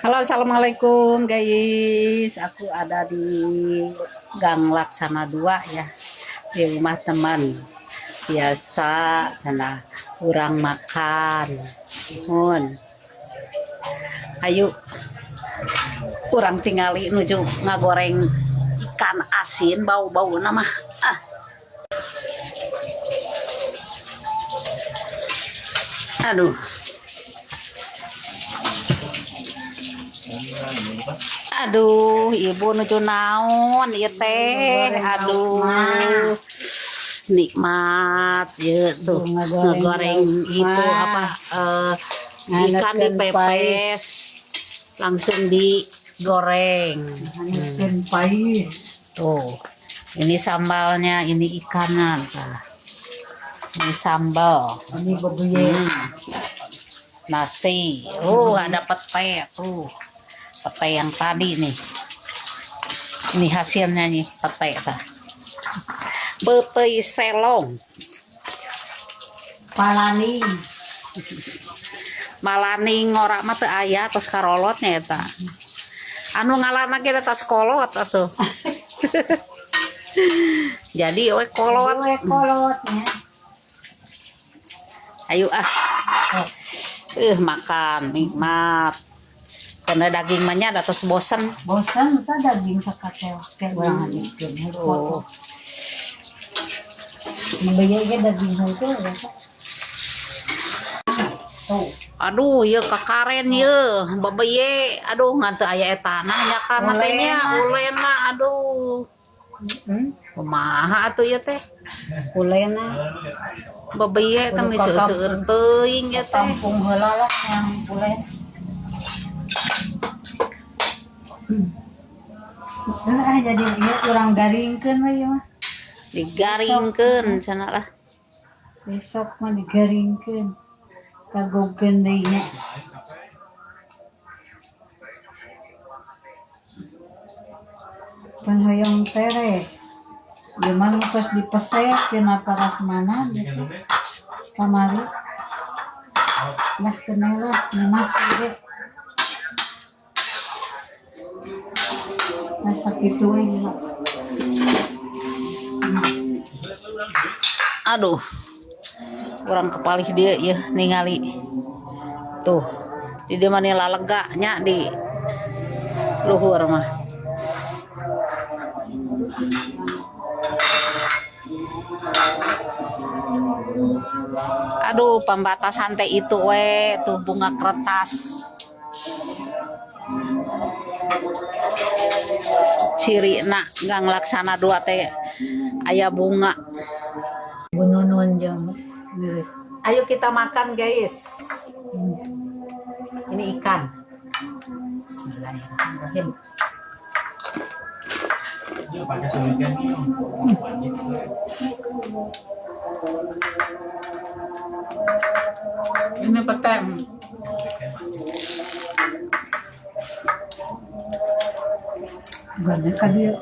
Halo, assalamualaikum guys. Aku ada di Gang Laksana 2 ya, di rumah teman. Biasa, cenah kurang makan. Mun. Ayo, kurang tingali nuju ngagoreng ikan asin bau-bau nama. Ah. Aduh. Aduh, ibu nuju naon ieu teh? Aduh. Nikmat ieu tuh ngegoreng itu apa ikan dipepes langsung digoreng. Pais. Tuh. Ini sambalnya, ini ikannya. Ini sambal. Ini bebeye. Nasi. Ada pete tuh. Pete yang tadi nih. Ini hasilnya nih pete tah. Pete selong. Palani. Malani ngorak mah teu aya tos karolotnya eta. Anu ngalana ge tas kolot atuh. Jadi we kolot. We kolotnya. Ayo ah. Makan nikmat. Karena daging mah nya tos bosen. Bosen ta daging sakatewak kayak urang hadikeun. Oh. Membeye ge daging hungkul ya. Tuh. Aduh, ieu kakaren ieu, bebeye. Aduh, ngan teu aya etana nya kana teh nya, ulena aduh. Kumaha atuh ieu teh? Ulena. Bebeye teh meni seueur-seueur teuing ieu teh. Kampung heula lah yang ulen. Ah, jadi ieu urang garingkeun we ieu mah. Digaringkeun cenah lah. Besok mah digaringkeun. Kagogkeun deui nya. Pan hoyong tere. Ieu mah nu tos dipeset tina parasmanan gitu. Kamari. Lah keneh lah ngeunah ge. Nah sakitu we gila. Aduh. Urang kepalih dia ya ningali. Tuh. Di dieu mah lalega nya di luhur mah. Aduh, pembatasan teh itu we tuh bunga kertas. Cirina Gang Laksana 2 teh aya bunga. Gununun jeung miris. Ayo kita makan guys. Ini ikan. Bismillahirrahmanirrahim. Ini pete. Gana ka dieu.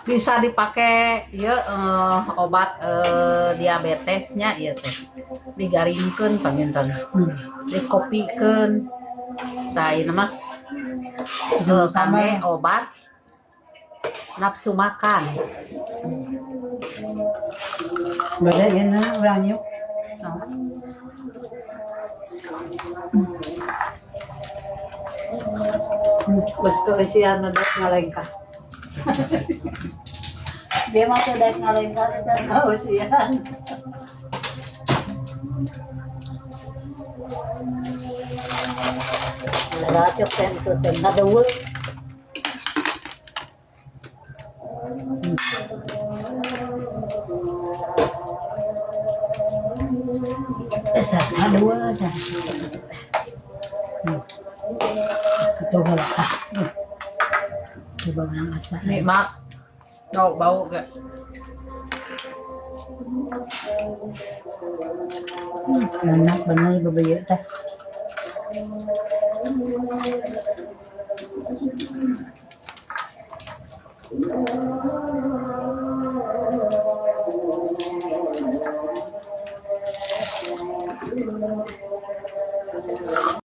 Bisa dipakai ya obat diabetesnya ya teh. Digaringkeun panginten. Dikopikeun. Tah ieu mah kangge obat nafsu makan. Bade ieu na urang yuk. Gusto siya na dapat ngalengkah. Dia mah sudah ngalengkah dan kausian. Racok tentu tengah dawul. Esa dawul aja. Itu lah. Coba orang asah. Nikmat. Bau kayak. Enak bener bebeye teh.